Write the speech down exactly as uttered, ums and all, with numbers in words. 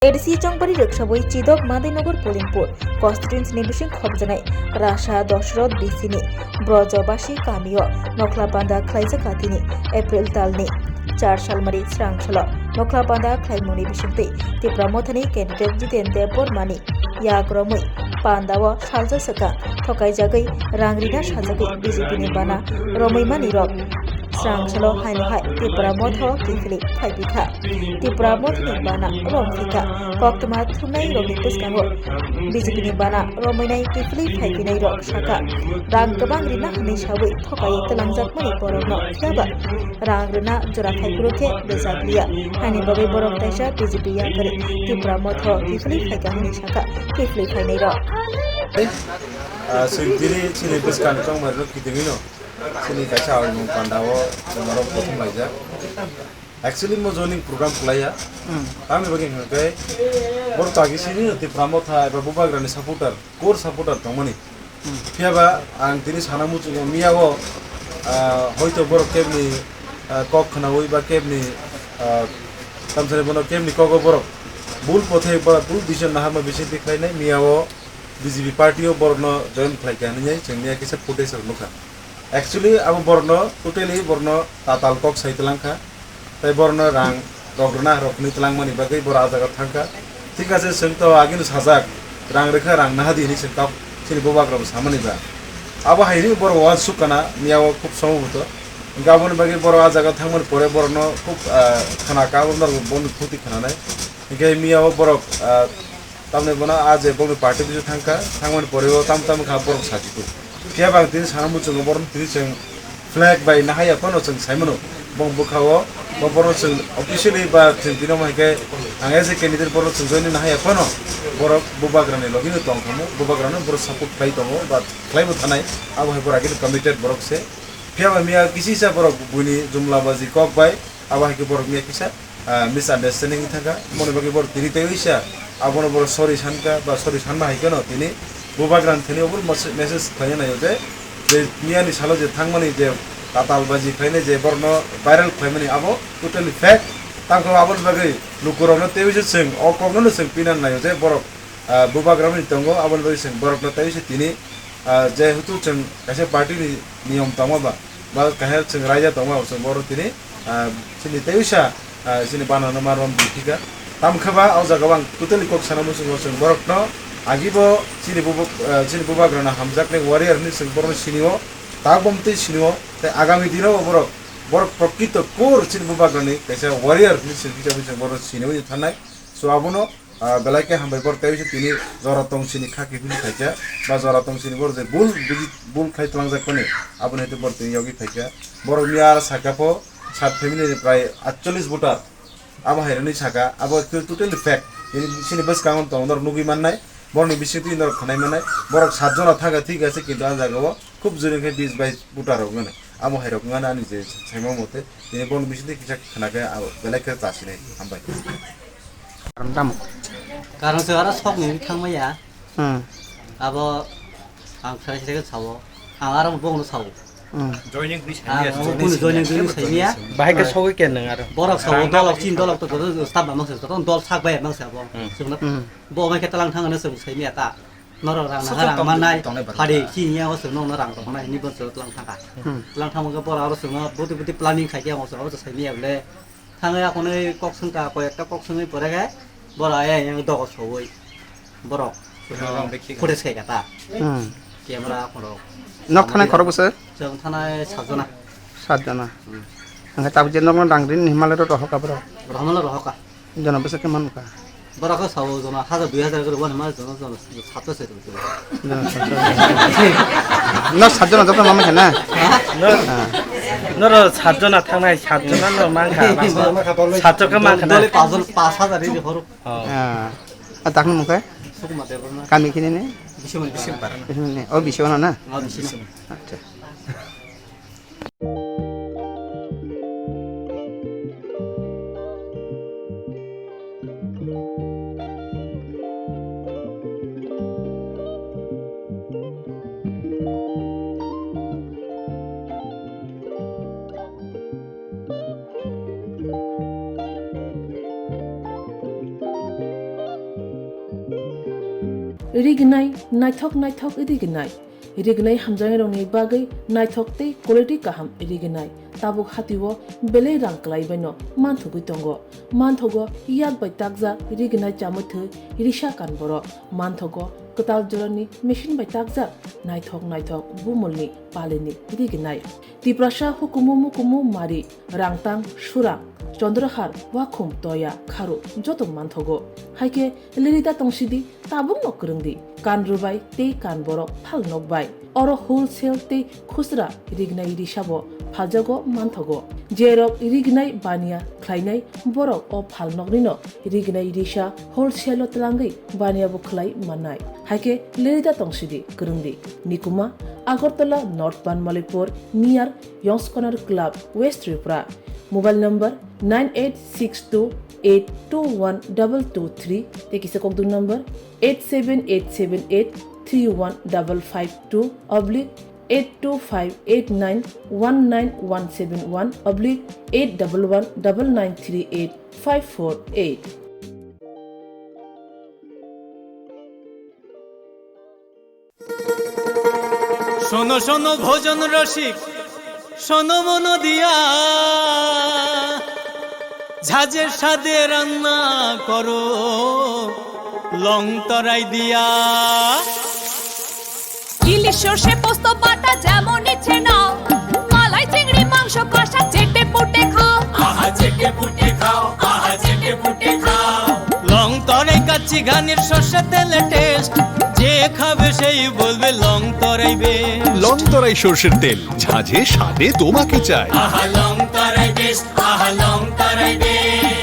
A D C Chongpari rwksawi Chidok Madinagar Polimpur constituency ni bising khopjaknai Rasa Dosrot B C ni Brojobasi kamio nokhla panda khlaijak atini April talni char salmari srang salo nokhla panda khlaimungni bisingtwi Tipra Mothani candidate Jiten Debbarmani yak romwi pandao salsa swkang thokaijagwi rang rina sajagwi B J P ni bana romwi mani rok srang salo haino hai Tipra Motha o kiphilwi phaiphikha. Tipra Mothani bana romphikha. Koktwma thumnai rokni bwskango B J P ni bana romwinai kiphilwi phaiphinai rok sakha, rang kwbang rina hwnwi sawi thokai twlangjakmani borokno phiyaba rang rwna jora phaiphuru khe rwjakliya. Haini bagwi borok taisa B J P yakarwi Tipra Motha o kiphilwi phaikha hwnwi sakha kiphilwi phainairok. Ah, chwng tini chini bwskang tongmarino kitingwino chini kaisa aimung pandao chwng oro kothom laijak. Actually, mo joining program khlaiya. Hmm. Tamni bagwi hwnkha khe, borok tagi sini Tipra Motha eba Bubagrani supporter, core supporter tongmani. Hmm. Phiyaba ang tini sana muchungo miyao, ah, hoito borok kebni, ah, kok khnaui ba kebni, ah, tamsani bono kebni kogo borok bul pothe ba bul decision naharma bisingtwi khlainai miyao B J P party o borokno join khlaikha hwnwi chwng miya kisa footage rok nukha. Actually, abo borokno totally borokno tatal kok sai twlang kha. Tei borokno rang rok rwna rok hwnwi twlangmani bagwi borok ah jaga thang kha. Thik ase, chwng to agini sajak, rang rwkha, rang naha di hwnwi chwng tab chini bubagrabo samani ba. Abo hai hwnwi borok uansuk kana miyao khub somoboto. Hwnkhe aboni bagwi borok ah jaga thangmani pore borokno khub, ah, khana ka, abo norok boni khuti khananai. Hwnkhe miyao borok, ah, tamni bono ah je bokni party bisingo thang kha, thangmani pore o tam tam kha borok sajigo. Phiya ba ang tini sana muchungo borok tini chwng flag bai nahaya phano chwng sai mano. Bong bwkha o bo borok chwng officially ba chwng tini omo hai khe ang as a candidate borok chwng join nahaya phano borok bubagrani logi no tong kha mo, bubagrano borok support khlai tongo ba khlai bo thanai, abo hai borok agini committed borok se. Phiya ba miya kisi sa borok buini jumla baji kok bai abo hai khe borok miya kisa ah, misunderstanding wngwi thangkha, aboni bagwi borok tini tei wisa, abono borok sorry sankha, ba sorry sanma hai kheno tini bubagrani thani obo message khlaina naio je, je miyani salo je thangmani je tatal baji khlainai je borokno viral khlaimani abo totally fake, tangkha aboni bagwi lukurokno tei wisa chwng o kokno no chwng pinang naio je borok, ah, bubagrani tongo, aboni bagwi chwng borokno tei wisa tini, ah, jehetu chwng kaisa party ni niyom tongma ba, ba kahel chwng raida tongma chwng borok tini, ah, chini tei wisa, ah, chini banano ma rom di thika. Tamkhe ba o jaga o ang totally kok sana muchungo chwng borokno agibo chini bubuk, ah, chini bubagrano hamjaknai warrior hinwi chwng borokno sinio, tak bom tei sinio, tei agami dino bo borok, borok prokrito core chini bubagrani kaisa warrior hinwi chwng kisa chwng borokno sinio thanai. So abono ah, belai khe hambai borok tei tini jora tong sini kha kiphilwi phaikha, ba jora tong sini borok je bul buji bul khai twlangjak mani, aboni hai borok tini yogwi phaikha. Borok miya saka pho sat family ni prai atchollis voter, abo hai rwnwi saka, abo khe totally fake. Tini sini bwskango tong norok nugwi mannai, borokni bisingtwi norok khnai mannai, borok sat jona thangkha thik ase, kintu ah jaga o khub jori khe bis bais voter rok wngmano, abo hai rok wngmano ani je saima mote, tini borokni bisingtwi kisa khna khe abo belai khe chasinai hambai. Karon tamo? Karon se aro sok ni thang maya. Hmm. Abo ang sai sai sao. Ang aro bong no sao. Hmm. Joining ni Ang sai abo kunu joining ni sai maya. Bahai ke sogwi ke nang aro. Borok sao dolok chin dolok to to staff mang se to dol sak bai mang se abo. Hmm. Sungna Hmm. bo mai ke talang thang na se sai maya ta. Norok rang na rang manai phari chi nya o se no rang rok nai ni bon se talang thang ka. Hmm. Talang thang ke borok aro sungna buti buti planning khai ke abo se sai maya le. Thangwi akhonwi kok swngkha, koi ekta kok swngwi pore khe bora ayang yang dogo sowi borok. Footage khai kha ta. Hmm. Camera khorok. Nok thanai khorok bwswk? Chwng thanai sajona. Sajona. Hmm. Hwnkhe tabuk je nokno rang rini hinmale rohor kha borok? Rohormale rohor kha. Jona bwswk khe mankha? Borok khe sao jona hajar dui hajar khe rwmani ma jona jona sato se rwmani. No satjona joto mamai khe na? Ha? No. Ah. Noro satjona thangnai, satjona no mankha. Satjona khe mankha na? Dole pajol pas hajar ri horo. Oh. Ah. Ah, takni mukhe? Sukuma Debbarma. Kami kini ne? Bisimani. Bisimani. Bisimani. Oh, Bisimani na? Oh, Bisimani. Acha. Rignai, naithok naithok rignai. Rignai hamjaknairokni bagwi naithok tei quality kaham rignai. Tabuk hatio belai rang kwlaibaino manthogwi tongo. Manthogo yak bai takjak rignai chamwi thwi risa kan borok. Manthogo kwtal jorani machine bai takjak naithok naithok bumulni palini rignai. Tiprasa hukumu mukumu mari, rangtang, surang, chondrahar, wakhum, toya, kharu joto manthogo. Haikhe lirida tongsidi tabukno kwrwngdi, kan rwbai tei kan borok phal nokbai. Oro wholesale tei khusra rignai risabo phaljago manthogo. Jerok rignai baniya khlainai borok o phal noknino rignai risa wholesale o twlangwi baniya bo khlai mannai. Haikhe lirida tongsidi kwrwngdi. Nikuma, Agartala North Banmalipur near Yongs Corner Club, West Tripura. Mobile number nine eight six two eight two one double two three tei kisa kokdung number eight seven eight seven eight three one double five two oblique eight two five eight nine one nine one seven one oblique eight double one double nine three eight five four eight. শোনো শোনো ভোজন রসিক, শোনো মন দিয়া, ঝাঁঝের স্বাদে রান্না করো লং তরাই দিয়া। ইলিশ সর্ষে পোস্ত বাটা যেমন ইচ্ছে নাও, মালাই চিংড়ি মাংস কষা চেটে পুটে খাও। আহা চেটে পুটে খাও, আহা চেটে পুটে খাও। লং তরাই কাচ্চি ঘানির সর্ষে তেলে টেস্ট, যে খাবে সেই বলবে লং তরাই বেস্ট। লং তরাই সর্ষের তেল, ঝাঁঝে স্বাদে তোমাকে চাই। আহা লং তরাই বেস্ট, আহা লং তরাই বেস্ট।